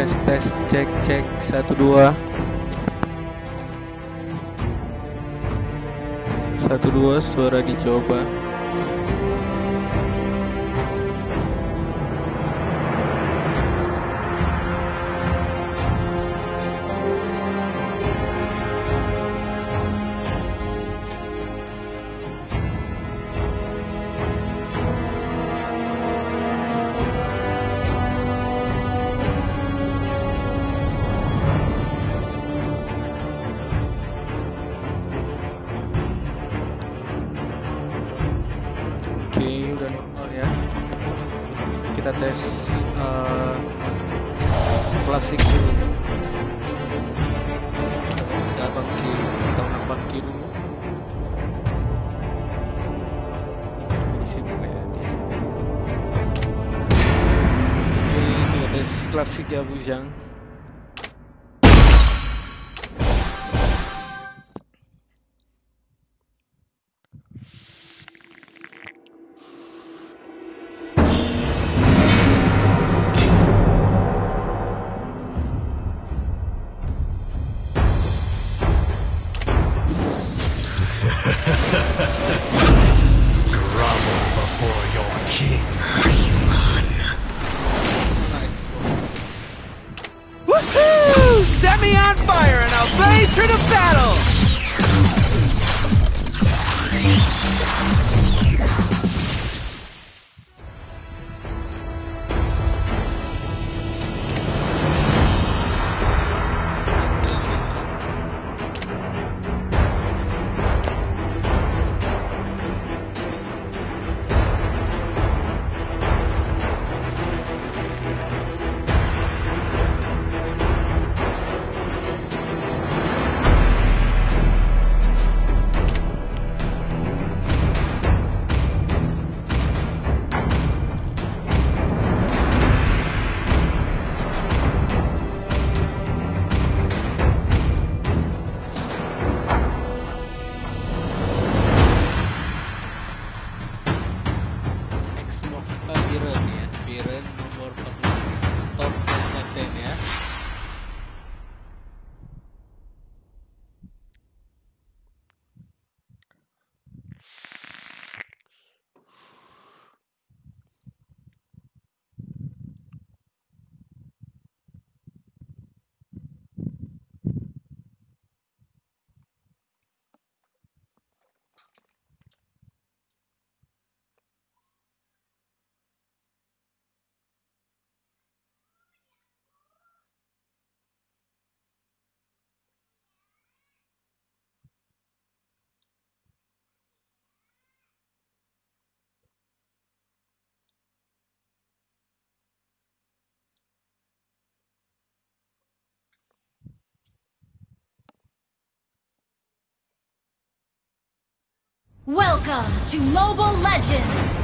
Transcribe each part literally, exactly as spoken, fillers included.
Tes, tes, cek, cek, satu, dua. Satu, dua, suara dicoba. Oke, udah normal ya. Kita tes, eh, klasik dulu. Kita bangkit, kita nak bangkit dulu. Isi dulu ya. Oke, kita tes klasik ya, Bujang. Grovel before your king, Ahriman. Woohoo! Set me on fire and I'll blaze through the battle! Ex Nocta Biren ya, Biren nomor empat puluh, top kapten ya. Welcome to Mobile Legends!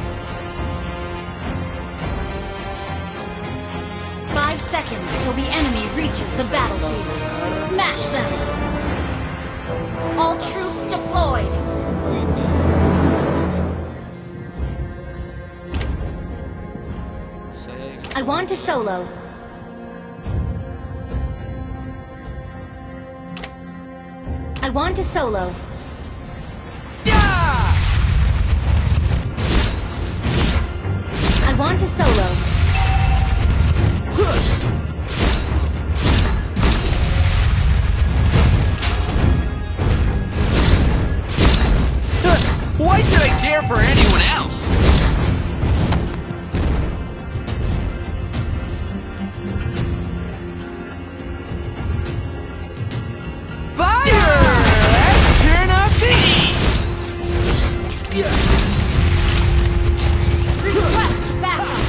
Five seconds till the enemy reaches the battlefield. Smash them! All troops deployed! I want to solo. I want to solo. I want to solo. Why should I care for anyone else? Fire! Turn off the heat! Request backup!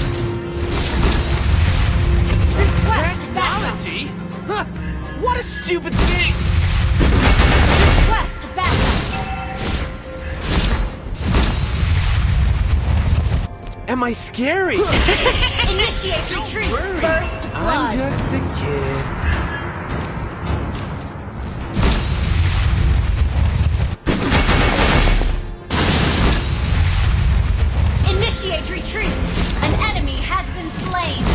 Request backup! Technology? Huh, what a stupid thing! Request backup! Am I scary? Initiate retreat. First blood. I'm just a kid. Initiate retreat. An enemy has been slain.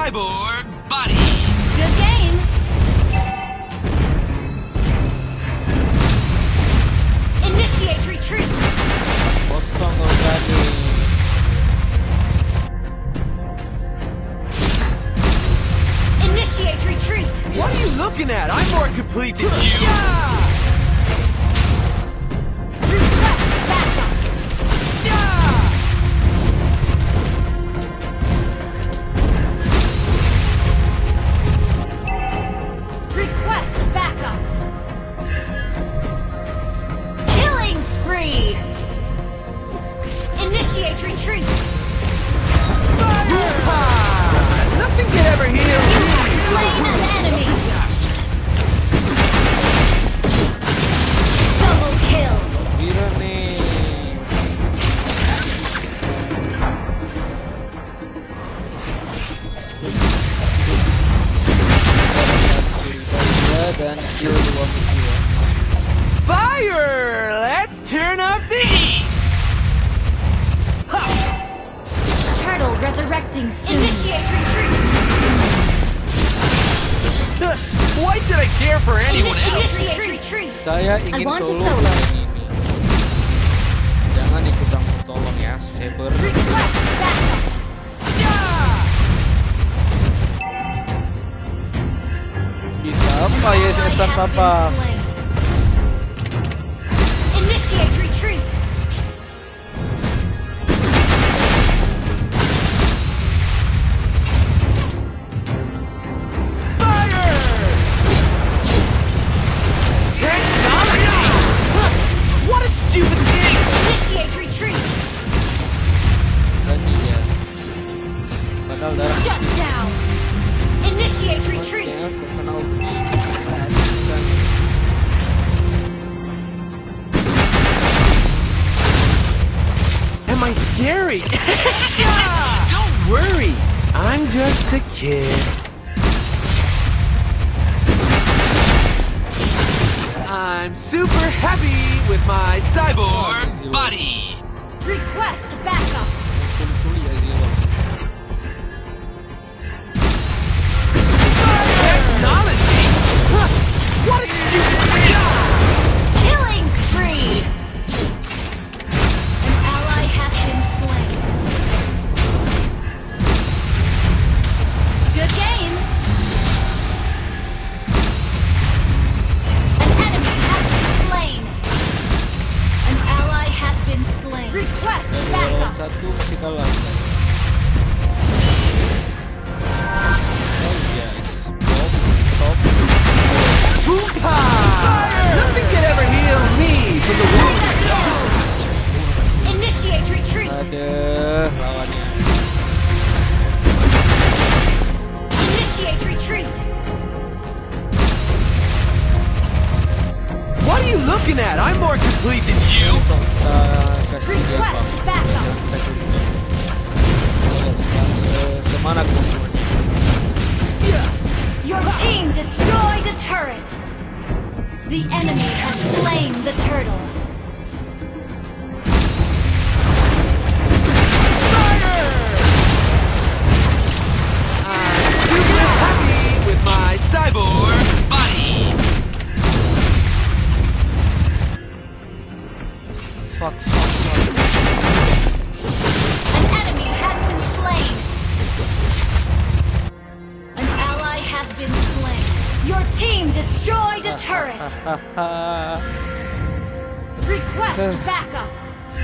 Cyborg body. Good game. Initiate retreat. Kosong kau berani. Initiate retreat. What are you looking at? I'm more complete than you. Yeah! Request backup. Yeah! Request backup. Killing spree. Initiate retreat. Fire! Nothing can ever heal me. You have slain an enemy. Double kill. Pira nih? Dan kill dua musuh ya. Fire! Let's turn up the heat! Ha! Turtle resurrecting soon. Initiate retreat. Why should I care for anyone else? Initiate retreat. Saya ingin solo dengan ini. Jangan ikut campur tolong ya, Saber. Request backup. Bisa apa ya, saya stun papa? Initiate retreat. Fire! Technology! What a stupid game! Initiate retreat. Tadi ya. Padahal darah. Shut down. Initiate retreat. Ya, kena ulti. Am I scary? Don't worry, I'm just a kid. I'm super happy with my cyborg body. Request backup. Technology? Huh. What a stupid idea! Killing spree! An ally has been slain. Good game. An enemy has been slain. An ally has been slain. Request backup. Satu masih kalah. Boom! Nothing can ever heal me from the wound. Initiate retreat. Ada lawannya. Initiate retreat. What are you looking at? I'm more complete than you. Kita kasih dia. Request backup. Kita kasih dia. Yes, se-, semangat, teman-teman. Your team destroyed a turret. The enemy has slain the turtle. Fire! I'm super happy with my cyborg body. Fuck, fuck, fuck. An enemy has been slain. An ally has been slain. Your team destroyed a turret. Request backup.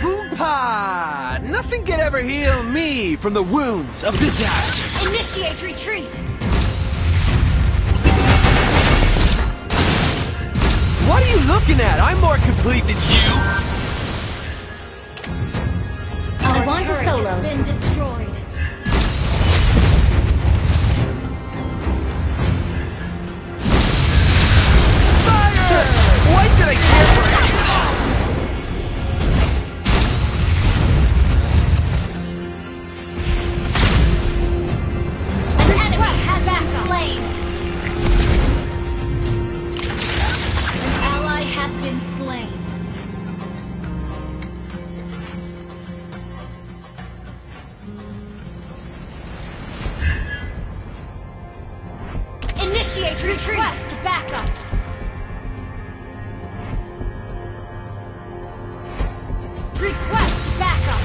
Boom pod! Nothing can ever heal me from the wounds of disaster. Initiate retreat. What are you looking at? I'm more complete than you. I want a solo. Our turret has been destroyed. Fire! Why should I care for anyone? An enemy has been slain. An ally has been slain. Request backup. Request backup.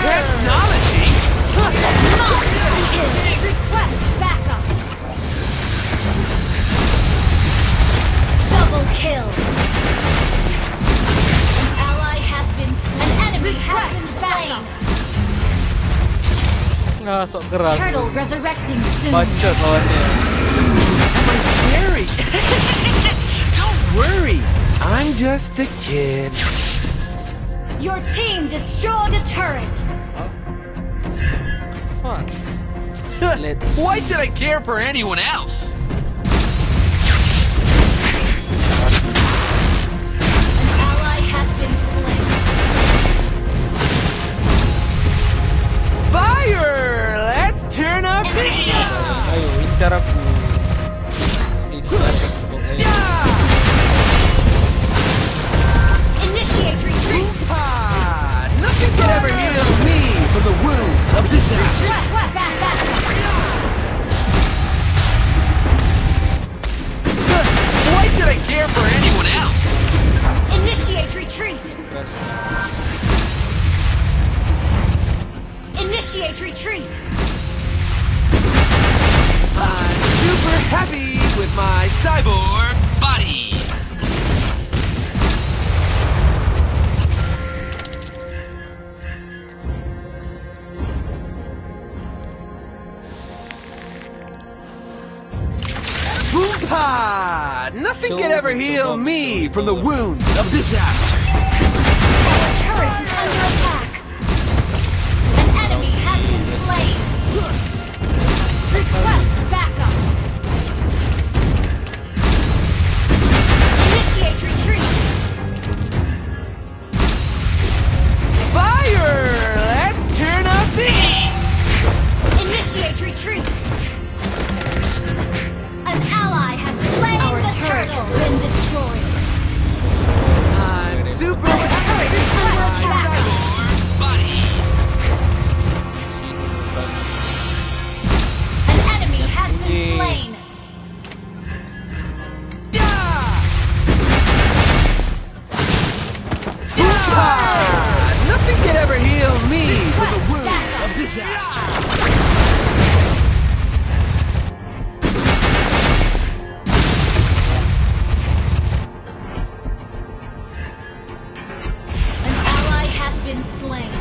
Technology? Monster kill. Request backup. Double kill. An ally has been slain. An enemy has been slain. Ah, sok keras. Turtle resurrecting soon. Bacot lawan dia. Am I scary? Don't worry, I'm just a kid. Your team destroyed a turret. Fuck. Let's Why should I care for anyone else? An ally has been slain. Fire! Let's turn up the Ayo, incar aku. Ini atas pokoknya. Initiate retreat. Ah, nothing could ever heal me from the wounds of disaster. Request backup. Why should I care for anyone else? Initiate retreat. Keras. Initiate retreat. I'm super happy with my cyborg body. Boompa! Nothing can ever heal me from the wounds of disaster. Our turret is under attack. An enemy has been slain. Request backup. Initiate retreat. Fire! Let's turn up the heat! Initiate retreat! An ally has slain the turtle. Our turret has been destroyed. I'm super Our turret is under attack. An enemy has been slain. Ah! Nothing can ever heal me from the wounds of disaster. An ally has been slain.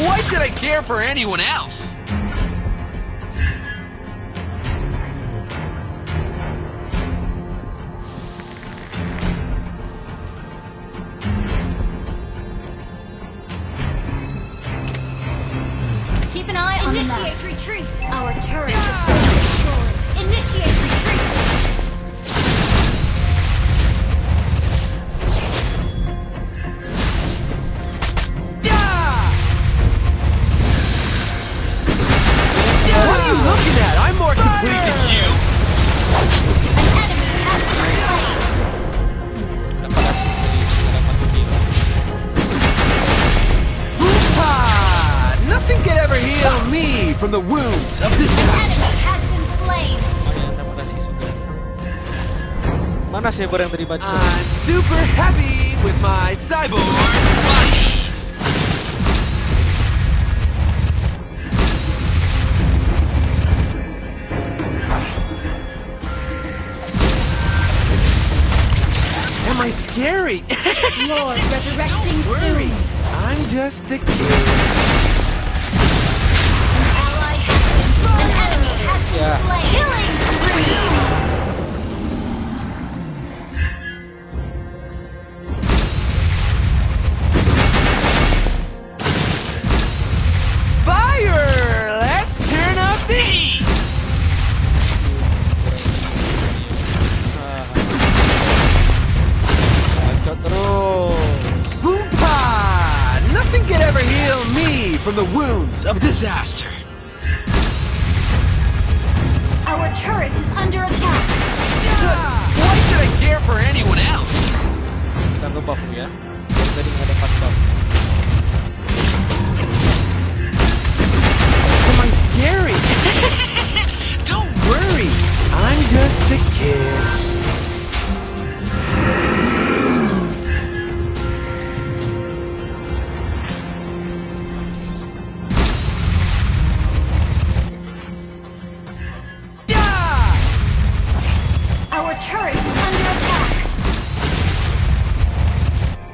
Why should I care for anyone else? Keep an eye on the map. Initiate retreat. Our turret has been destroyed. Initiate retreat. What are you looking at? I'm more complete than you. An enemy has been slain. Dapat aku jadi dalam satu game. Hoo-ha! Nothing can ever heal me from the wounds of this. An enemy has been slain. Mana yang dapat assist juga? Mana cyber yang tadi bacot? I'm super happy with my cyborg body. Am I scary? Lord, resurrecting soon. Don't worry, I'm just a kid. An ally has been slain. An enemy has been slain. Killing spree. Fire! Let's turn up the heat! Bacot terus. Boompa! Nothing can ever heal me from the wounds of disaster. Our turret is under attack. Why should I care for anyone else? Kita nge-buff dulu ya. Tadi ada empat buff. Am I scary? Don't worry, I'm just a kid. Our turret is under attack.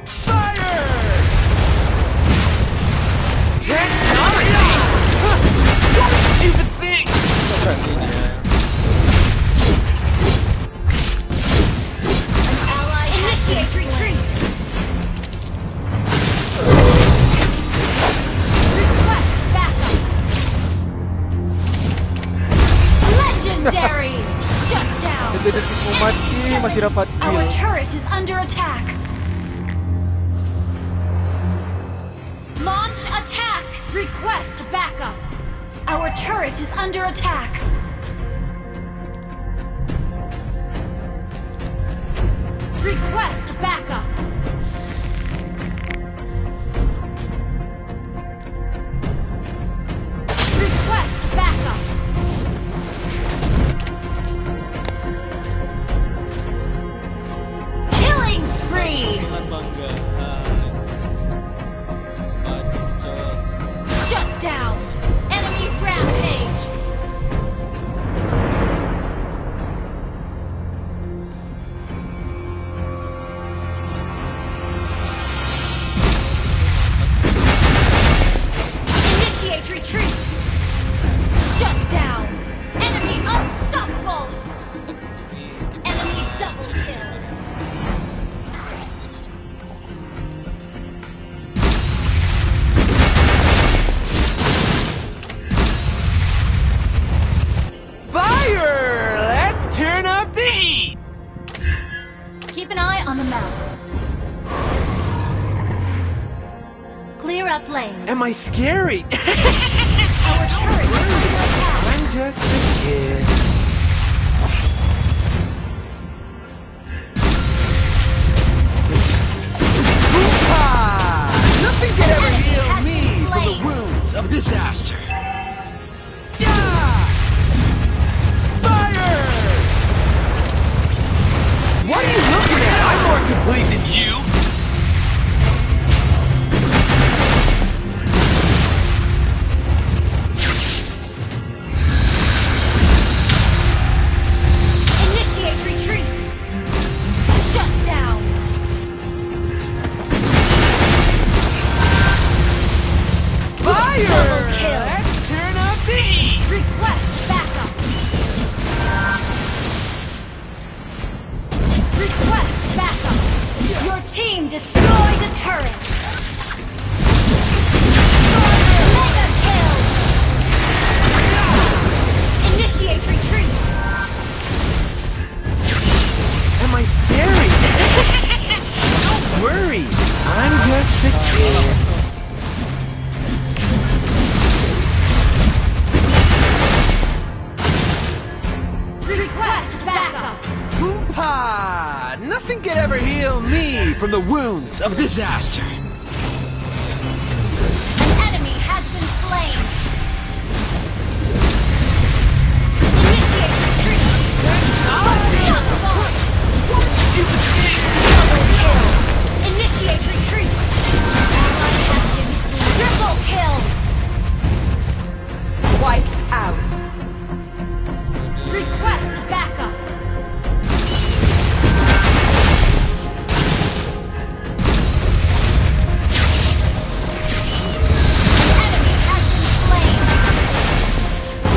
Fire! Technology! What a stupid thing! Initiate retreat! Request backup! Legendary! Shut down! Detik-detik mau mati masih dapat kill. Our turret is under attack. Launch attack! Request backup! Our turret is under attack. Request backup. Request backup. Killing spree. Dengan bangga. Hai. Bacot. Shut down. Enemy rampage. Initiate retreat. Shut down. Enemy unstoppable. Enemy double kill. Fire! Let's turn up the heat! Keep an eye on the map. Clear up lanes. Am I scary? Our turret is under attack. I'm just a kid. Hoo-ha! Nothing can ever heal me from the wounds of disaster. Fire! What are you looking at? I'm more complete than you. Initiate retreat. Shut down. Fire! Double kill. Let's turn up the heat. Request backup. Request backup. Your team destroyed a turret. Mega kill. Initiate retreat. Am I scary? Don't worry, I'm just a kid. Request backup. Hoo-ha! Nothing can ever heal me from the wounds of disaster. An enemy has been slain. Initiate retreat. Unstoppable. Double kill. Initiate retreat. Ally has been slain. Triple kill. Wiped out. Request backup. An enemy has been slain.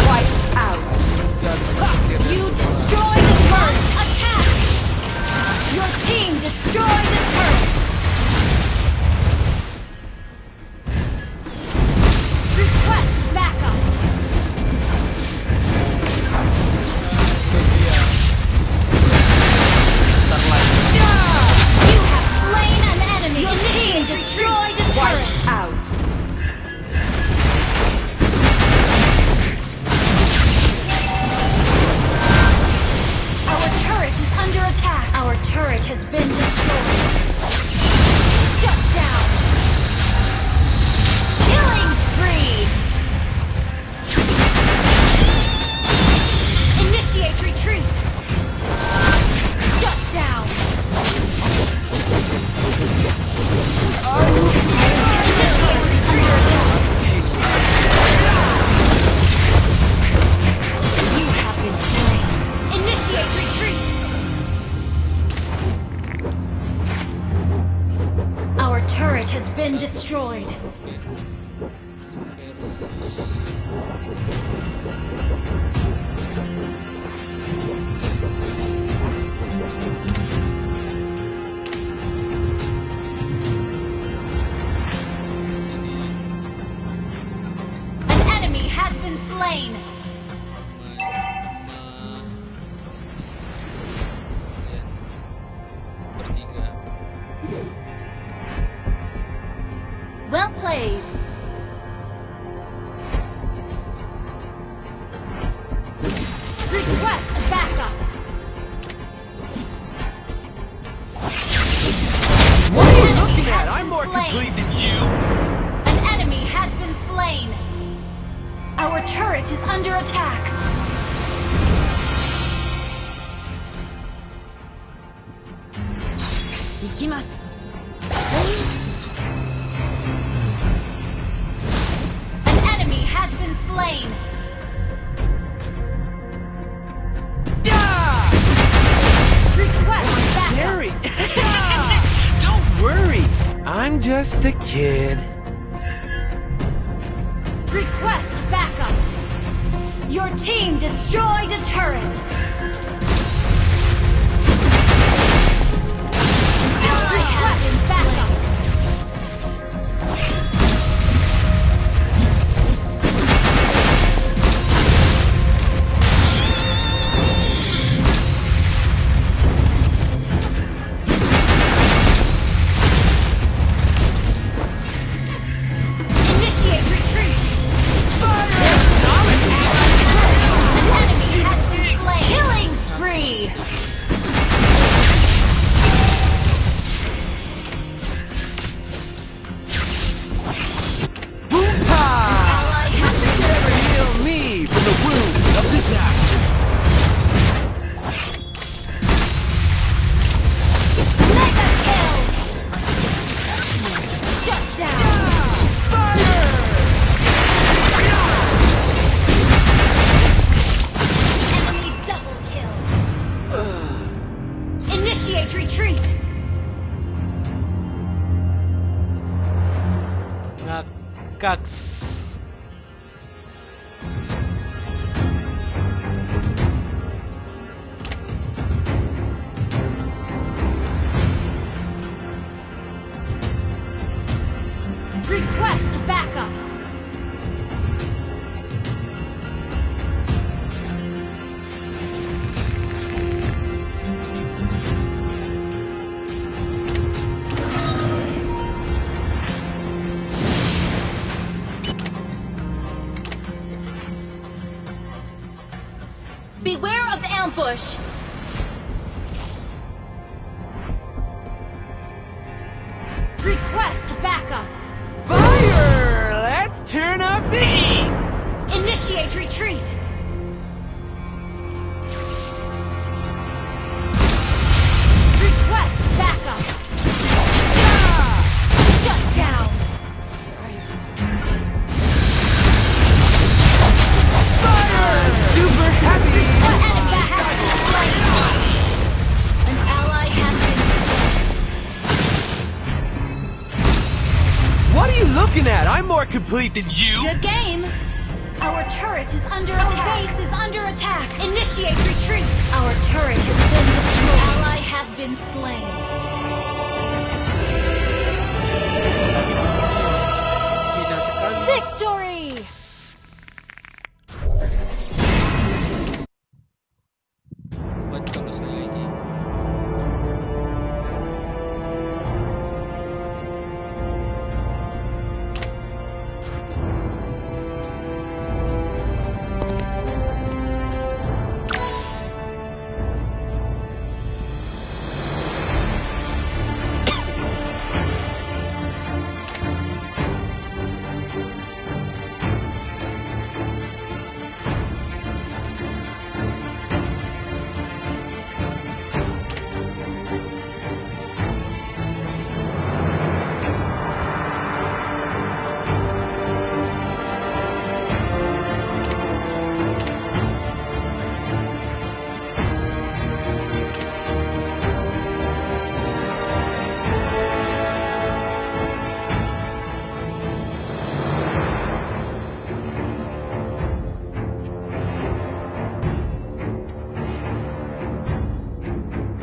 Wiped out. You destroyed the turret. Attack! Your team destroyed the turret. Request backup. You have slain an enemy. Your team destroyed a turret. Wiped out. Our turret is under attack. Our turret has been destroyed. Shut down. Destroyed. An enemy has been slain. Well played. Request backup. What are you looking at? I'm more complete than you. An enemy has been slain. Our turret is under attack. Ikimasu. An enemy has been slain. Request backup. Scary. Don't worry. I'm just a kid. Request backup. Your team destroyed a turret. Request backup. Initiate retreat. Fire! An enemy has been slain. Killing spree. Boom pow! Never heal me from the wounds of disaster. Mega kill! Shut down! Fire! Enemy double kill! Initiate retreat! Ngakaks. Request backup. Beware of ambush! Request backup! Fire! Let's turn up the heat! Initiate retreat! Request backup! Shut down! Fire! Super happy! An enemy has been slain. An ally has been slain. What are you looking at? I'm more complete than you. Good game. Our turret is under attack. Our base is under attack. Initiate retreat. Our turret has been destroyed. Ally has been slain. Victory!